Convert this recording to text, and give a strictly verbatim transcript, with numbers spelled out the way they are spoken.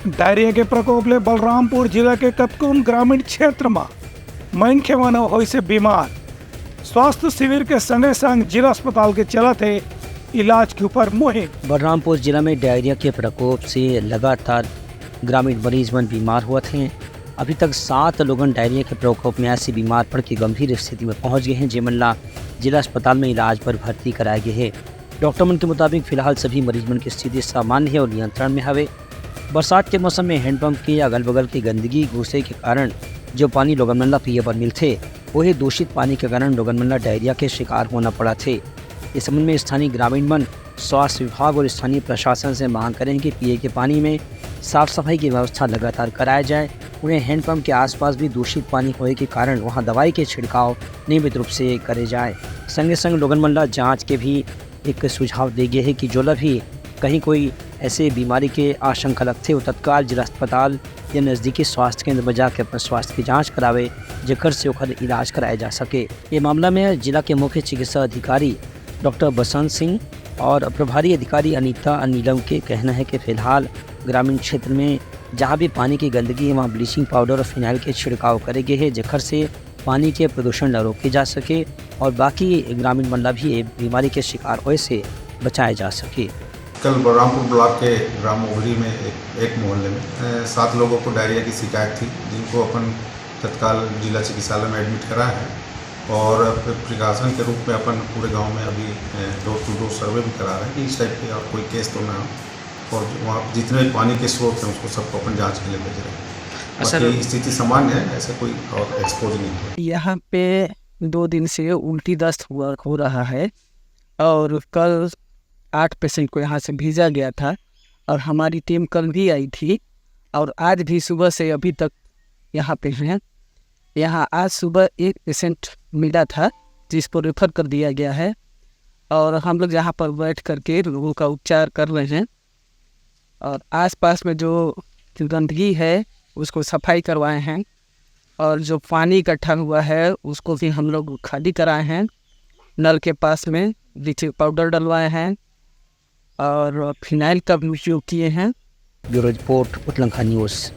Diarrhoea के प्रकोप ले बलरामपुर जिला के कतकोन ग्रामीण क्षेत्र म मनखे मन होइस हे बीमार। स्वास्थ्य शिविर के संगे संग जिला अस्पताल के चलत हे इलाज के ऊपर मुहिम। बलरामपुर जिला में डायरिया के प्रकोप से लगातार ग्रामीण मरीज मन बीमार होवत हें। अभी तक सात लोगन डायरिया के प्रकोप में ऐसे बीमार पड़ के गंभीर स्थिति में पहुंच गए हें, जेमन ला जिला अस्पताल में इलाज बर भर्ती कराए गए हे। डॉक्टर मन के मुताबिक फिलहाल सभी मरीज मन के स्थिति सामान्य हे और नियंत्रण में हवे। बरसात के मौसम में हैंडपंप के अगल-बगल के गंदगी घुसे के कारण जो पानी लोगन मन ला पिए बर मिलथे, वही दूषित पानी के कारण लोगन मन ला डायरिया के शिकार होना पड़त हे। इस संबंध में स्थानीय ग्रामीण मन स्वास्थ्य विभाग और स्थानीय प्रशासन से मांग करें कि पिए के पानी में साफ सफाई की व्यवस्था लगातार कराया जाए। उन्हें हैंडपंप के आसपास भी दूषित पानी होए के कारण वहां दवाई के छिड़काव नियमित रूप से करे जाए। संगे संग लोगन मन ला जांच के भी एक सुझाव दे गए हे कि जोला भी कहीं कोई ऐसे बीमारी के आशंका लगथे, वो तत्काल जिला अस्पताल या नजदीकी स्वास्थ्य केंद्र में जाके अपन स्वास्थ्य की जांच करावे, जेकर से ओकर इलाज कराया जा सके। ये मामला में जिला के मुख्य चिकित्सा अधिकारी डॉक्टर बसंत सिंह और प्रभारी अधिकारी अनीता नीलम के कहना है कि फिलहाल ग्रामीण क्षेत्र में जहां भी पानी की गंदगी है, वहां ब्लीचिंग पाउडर और फिनाइल के छिड़काव करे गए हैं, जेकर से पानी के प्रदूषण ला रोके जा सके और बाकी ग्रामीण मन ला भी ये बीमारी के शिकार होए से बचाए जा सके। कल बलरामपुर ब्लॉक के ग्राम ओघरी में एक, एक मोहल्ले में, अ, सात लोगों को डायरिया की शिकायत थी, जिनको अपन तत्काल जिला चिकित्सालय में एडमिट करा है और प्रिकॉशन के रूप में अपन पूरे गांव में अभी, अ, डोर टू डोर सर्वे भी करा रहे हैं कि इस टाइप के और कोई केस तो ना हो। और वहाँ जितने भी पानी के स्रोत हैं, उसको सबको अपन जांच के लिए भेज रहे हैं। सर, बाकी स्थिति सामान्य है, ऐसा कोई और एक्सपोज नहीं है। यहाँ पे दो दिन से उल्टी दस्त हुआ, हो रहा है और कल आठ पेशेंट को यहाँ से भेजा गया था और हमारी टीम कल भी आई थी और आज भी सुबह से अभी तक यहाँ पे हैं। यहाँ आज सुबह एक पेशेंट मिला था, जिसको रेफर कर दिया गया है और हम लोग यहाँ पर बैठ करके लोगों का उपचार कर रहे हैं और आसपास में जो गंदगी है, उसको सफाई करवाए हैं और जो पानी इकट्ठा हुआ है, उसको भी हम लोग खाली कराए हैं। नल के पास में ब्लीचिंग पाउडर डलवाए हैं और फिनाइल का भी उपयोग किए हैं। Bureau report, Utlankha news.